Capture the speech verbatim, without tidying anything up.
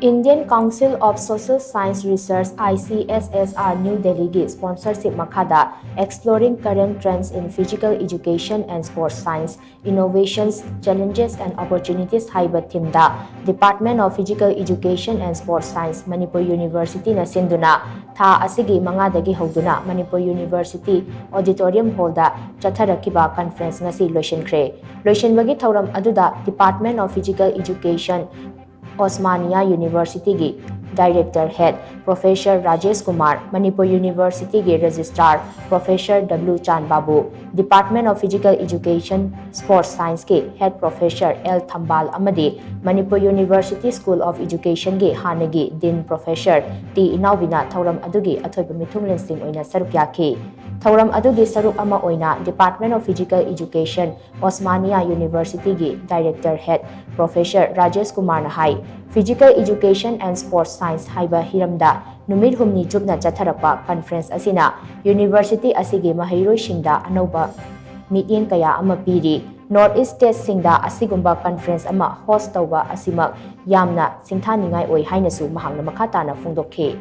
Indian Council of Social Science Research, I C S S R, New Delhi ꯒꯤ sponsorship ꯃꯈꯥꯗ Exploring Current Trends in Physical Education and Sports Science, Innovations, Challenges and Opportunities ꯍꯥꯏꯕ theme the Department of Physical Education and Sports Science, Manipur University ꯅ ꯁꯤꯟꯗꯨꯅ ꯊꯥ ꯑꯁꯤꯒꯤ ꯃꯉꯥꯗꯒꯤ ꯍꯧꯗꯨꯅ Manipur University Auditorium Hall ꯗ ꯆꯠꯊꯔꯛꯈꯤꯕ conference ꯉꯁꯤ ꯂꯣꯏꯁꯤꯟꯈ꯭ꯔꯦ꯫ ꯂꯣꯏꯁꯤꯟꯕꯒꯤ ꯊꯧꯔꯝ ꯑꯗꯨꯗ Department of Physical Education, Osmania University ꯒꯤ Director Head Professor Rajesh Kumar, Manipur University ꯒꯤ Registrar Professor W ꯆꯥꯟ ꯕꯥꯕꯨ, Department of Physical Education, Sports Science ꯀꯤ Head Professor L ꯊꯝꯕꯥꯜ ꯑꯃꯗꯤ Manipur University School of Education ꯒꯤ ꯍꯥꯟꯅꯒꯤ Dean Professor ꯇꯤ ꯏꯅꯥꯎꯕꯤꯅ ꯊꯧꯔꯝ ꯑꯗꯨꯒꯤ ꯑꯊꯣꯏꯕ ꯃꯤꯊꯨꯡꯂꯦꯟꯁꯤꯡ ꯑꯣꯏꯅ ꯁꯔꯨꯛ ꯌꯥꯈꯤ꯫ ꯊꯧꯔꯝ ꯑꯗꯨꯒꯤ ꯁꯔꯨꯛ ꯑꯃ ꯑꯣꯏꯅ Department of Physical Education, Osmania University ꯒꯤ Director Head Professor ꯔꯥꯖꯦꯁ ꯀꯨꯃꯥꯔꯅ ꯍꯥꯏ, Physical Education and Sports Science ꯍꯥꯏꯕ ꯍꯤꯔꯝꯗ ꯅꯨꯃꯤꯠ ꯍꯨꯝꯅꯤ ꯆꯨꯞꯅ ꯆꯠꯊꯔꯛꯄ conference ꯑꯁꯤꯅ university ꯑꯁꯤꯒꯤ ꯃꯍꯩꯔꯣꯏꯁꯤꯡꯗ ꯑꯅꯧꯕ ꯃꯤꯠꯌꯦꯡ ꯀꯌꯥ ꯑꯃ ꯄꯤꯔꯤ꯫ North East state ꯁꯤꯡꯗ ꯑꯁꯤꯒꯨꯝꯕ conference ꯑꯃ host ꯇꯧꯕ ꯑꯁꯤꯃꯛ ꯌꯥꯝꯅ ꯁꯤꯡꯊꯥꯅꯤꯡꯉꯥꯏ ꯑꯣꯏ ꯍꯥꯏꯅꯁꯨ ꯃꯍꯥꯛꯅ ꯃꯈꯥ ꯇꯥꯅ ꯐꯣꯡꯗꯣꯛꯈꯤ꯫